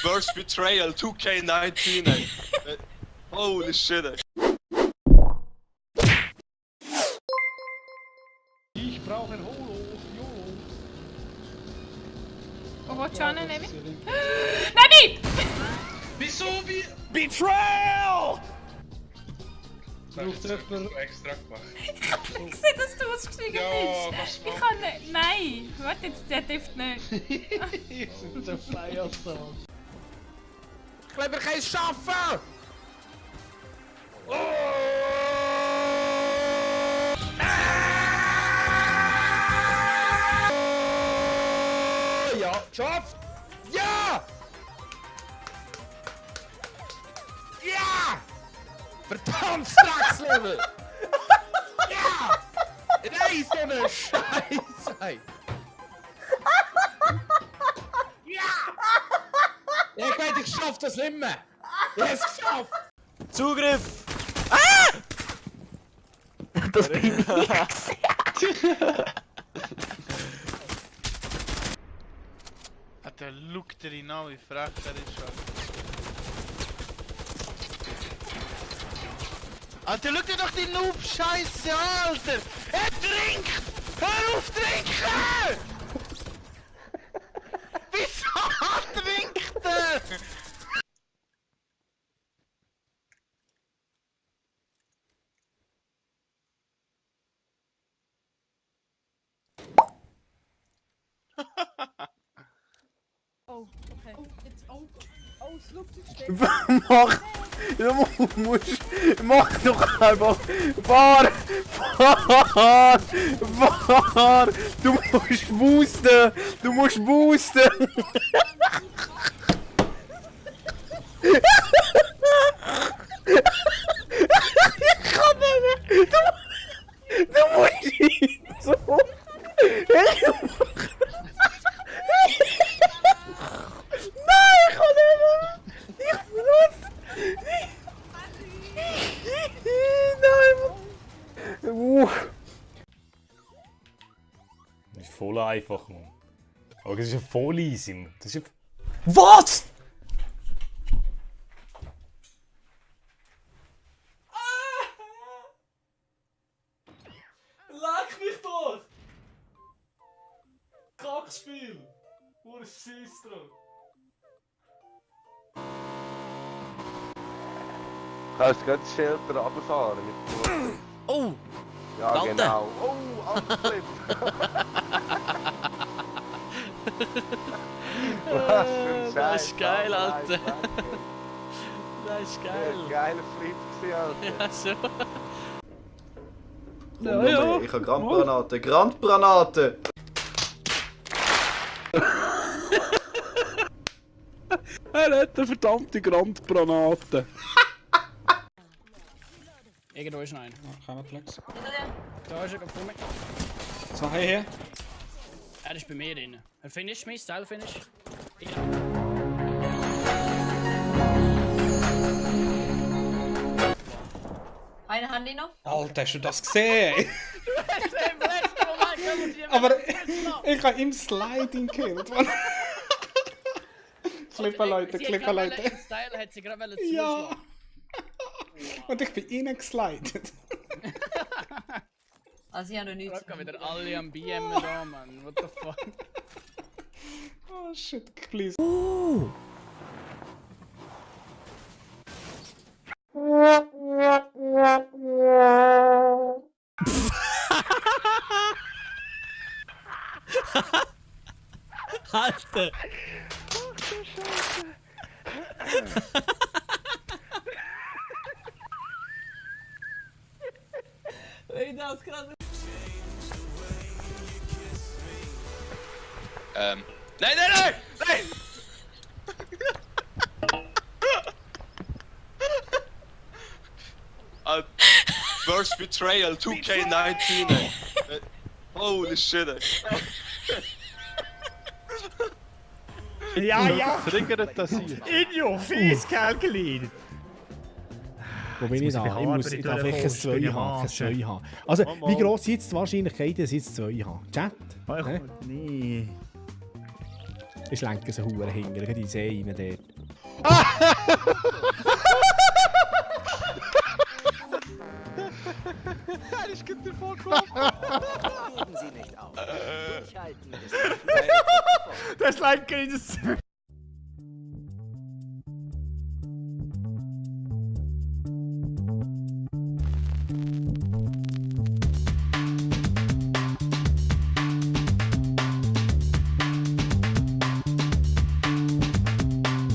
Worst Betrayal 2K19, ey. Holy shit, ey. Ich brauche ein Holo. Wo willst du hin, Nevi? Nevi! Wieso wie? Betrayal! Braucht jemand extra gemacht? Ich hab nicht gesehen, dass du ausgestiegen Ja, bist. was Ich kann nicht. Nein, warte jetzt, der trifft nicht. Ich sind so Feiertag. Ich glaube, ich kann es schaffen! Ja, geschafft! Ja! Ja! Verdammt, Dreckslevel! Ja! Nein, so eine Scheiße! Ja! Ich weiß, ich schaff das nicht mehr! Ich hab's geschafft! Zugriff! Ah! Das bin ich. Der schaut dir ihn an, wie frech er ist. Alter, schau dir doch die Noob-Scheiße an, Alter! Er trinkt! Hör auf trinken! Wieso trinkt er? Oh, okay. Jetzt, oh, das Flugzeug steht. Mach doch einfach! Fahr! Du musst boosten! Du musst boosten! Ich kann nicht mehr! Du musst ihn so! Nein, ich kann nicht mehr! Ich benutze! Nein! Das ist voll einfach, Mann. Aber das ist ja voll easy, Mann. Das ist ja... Was?! Leck mich doch! Kackspiel! Pur Scheiß drauf! Kannst du gerade das Schild runterfahren mit Oh! Ja, Alter. genau. Oh, Anflip! Was für ein Das Scheiß. ist geil, Alter. Das ist geil! Geiler Flip gewesen, Alter. Ja, so! Ja. Ich habe Grandgranate. Grandgranate! Er hat eine verdammte Grandgranate. Irgendwo ist noch einer. Kammerplex. Da ist er vor mir. Zwei hier. Er ist bei mir drin. Er finisht mich, Style-Finish. Eine Hand noch. Alter, hast du das gesehen? Aber ich habe im Sliding gekillt. Klippen Leute, Klippen Leute. Style hat sie gerade Ja. zuschlagen. Und ich bin reingeslidet. Also ich habe noch nichts. Schau wieder alle am BM da, Mann. What the fuck? Oh shit, please. Alter! Ey, das gerade. Nein, nein, nein! Nein! Worst Betrayal 2K19, ey. Holy shit, ey. Ja! Triggert das hier? In your face, calculated! Wo bin ich da? Ich muss ich darf echt ein 2 haben. Ein 2 haben. Also, wie gross ist jetzt die Wahrscheinlichkeit, dass ich jetzt 2 habe? Chat? Nee. Ich lenke so hure hinter, gerade in den See rein dort. Ich geb dir vollkommen. Geben Sie nicht auf. Durchhalten ist Das lenke in den See.